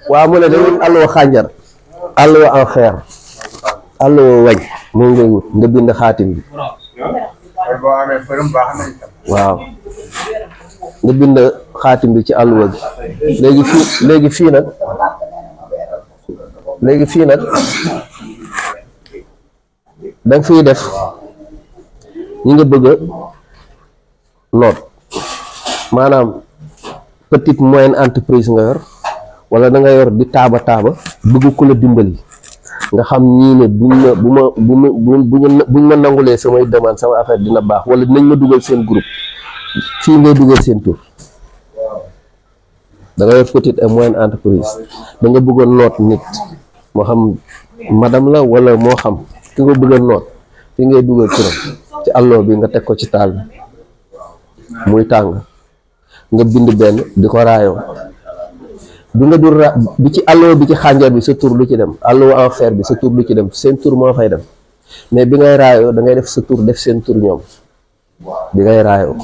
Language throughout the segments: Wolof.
waaw mu ne dañuy alluwa xànjar alluwa en fer alluwa wañ moom ngay wut nga bind xaatim bi waaw nga bind xaatim bi ci alluwa bi léegi fii nag danga fiy def ñi nga bëgg a noot maanaam petite moyenne entreprise nga yor wala da nga yor di taaba bëgg ku la dimbali nga xam ñii ne buñ ma nangulee samay demande sama affaire dina baax wala dinañ ma dugal seen groupe fii ngay dugal seen tur da nga yor petite et moyenne entreprise da nga bëggoon noot nit moo xam madame la wala moo xam ki nga bëgg a noot fii ngay dugal turam ci allo bi nga teg ko ci taal bi muy tàng nga bind benn di ko raayoo bi nga dul bi ci allo bi ci xànjar bi sa tur lu ci dem allo en fer bi sa tur lu ci dem seen tur moo fay dem mais bi ngay raayoo da ngay def sa tur def seen tur ñoom bi ngay raayoo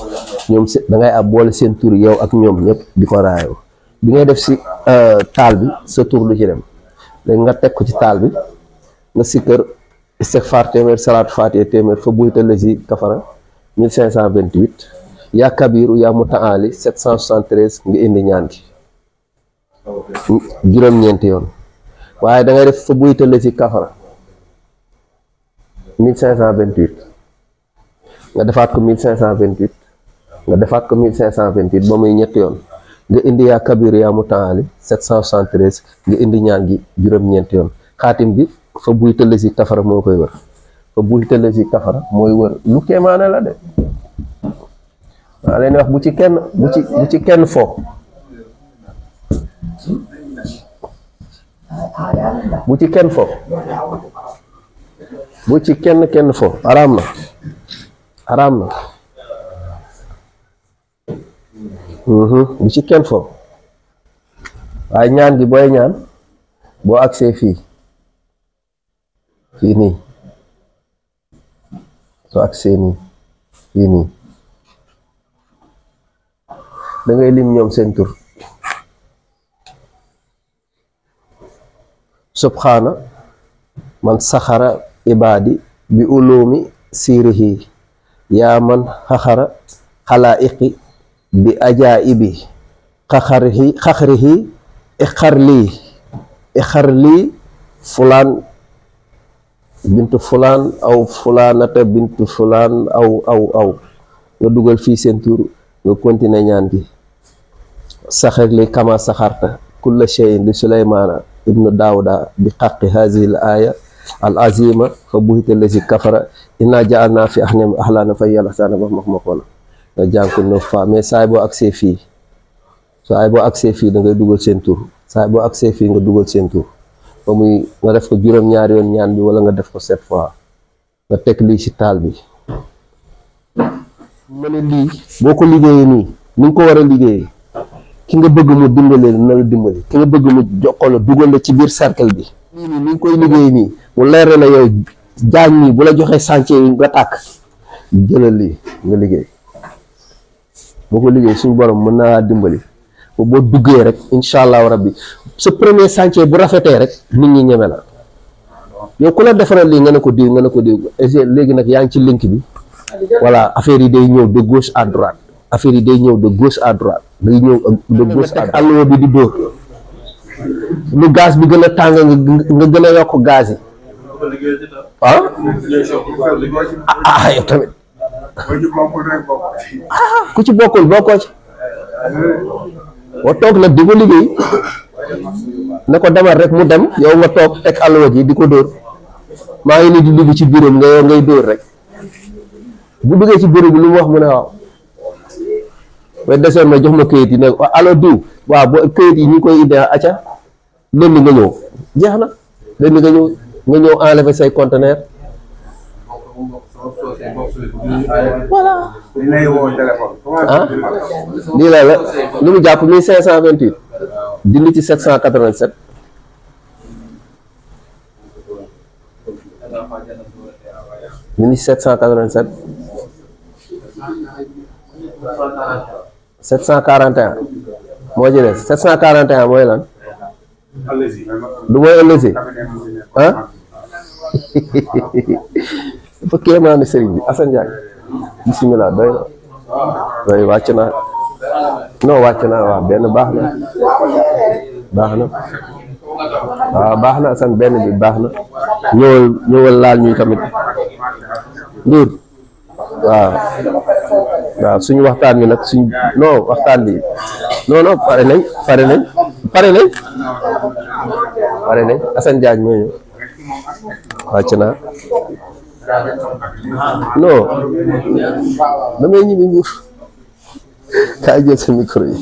ñoom da ngay ab boole seen tur yow ak ñoom ñëpp di ko raayoo bi ngay def si taal bi sa tur lu ci dem léegi nga teg ko ci taal bi nga sikkër istighfar téeméer salaatu faatiha téeméer fa buyta lesi kafara 1528 yaa kabiru yaa mutaali 773 nga indi ñaan gi juróom-ñeenti yoon waaye da ngay def fa buyta lesi kafara 1528 nga defaat ko 1528 nga defaat ko 1528 ba muy ñetti yoon nga indi yaa kabiru yaa mutaali 773 nga indi ñaan gi juróom-ñeenti yoon xaatim bi fa buy tëll si kafara moo koy wër fa buy tëll si kafara mooy wër lu kéemaane la de waa leen wax bu ci kenn fo bu ci kenn fo bu ci kenn fo araam na bu ci kenn fo waaye ñaan gi booy ñaan boo agsee fii nii soo agsee nii fii nii da ngay lim ñoom seen tur subhaana man saxara ibaadi bi ulumi sirihi yaa man xaxara xalaa'iqi bi ajaa'ibi xaxrihi ixarlii fulaan bintu fulaan aw fulaanata bintu fulaan aw nga dugal fii seen tur nga continuer ñaan gi saxar li kama saxarta kulla shay'in li Sulaymana ibnu Daawuda bi xaqi hazihi al aya al azima fa buhita lazi kafara inna ja'alna fi ahnam ahlana fa yàlla sana ba maxmaxoona nga jàng ko 9 fois mais saay boo agsee fii da ngay dugal seen tur saay boo agsee fii nga dugal seen tur ba muy nga def ko juróom-ñaari yoon ñaan bi wala nga def ko 7 fois nga teg lii ci taal bi ma ne lii boo ko liggéeyee nii ni nga ko war a liggéeyee ki nga bëgg mu dimbali na la dimbali ki nga bëgg mu jokkoo dugal la ci biir cercle bi nii ni nga koy liggéeyee nii mu leer la yow jaañ nii bu la joxee chantier yi nga tàkk jëlal lii nga liggéey boo ko liggéey suñu borom mën naa dimbali boo duggee rek incha allahu rabbi sa premier chantier bu rafetee rek nit ñi ñeme la yow ku la defaral lii nga ne ko diw léegi nag yaa ngi ci link bi voilà affaire yi day ñëw de gauche à droite affaire yi day ñëw de gauche à droite day ñëw de gauche à droite alluwa bi di dóor lu gaz bi gën a tàng nga gën a yokk gaz yi yow tamit ku ci bokkul bokkoo ci boo toog nag di ko liggéey ne ko demal rek mu dem yow nga toog teg alluwa ji di ko dóor maa ngi ni di dugg ci biiram nga yow ngay dóor rek bu duggee ci bureau bi lu mu wax mu ne waaw ba desoon ma jox ma këyit yi ne alors diw waaw boo këyit yi ñu ngi koy indi acca léegi nga ñëw jeex na léegi nga ñëw enlever say conteneur voilà ah lii la lu mu jàpp 1528 dindi ci 787 dindi ci 787 741 moo ci des 741 mooy lan du mooy ëllësi ah dafa kéemaane sëriñ bi Assane Ndiaye bisimilah doy na doy wàcc naa non wàcc naa waaw benn baax na waaw baax na Assane benn bi baax na ñëwal laal ñuy tamit Ndour waaw suñu waxtaan bi nag non waxtaan bi non pare nañ Assane Diagne moo ñëw wàcc naa non damay ñibbi Mbour kaay jël sa micro yi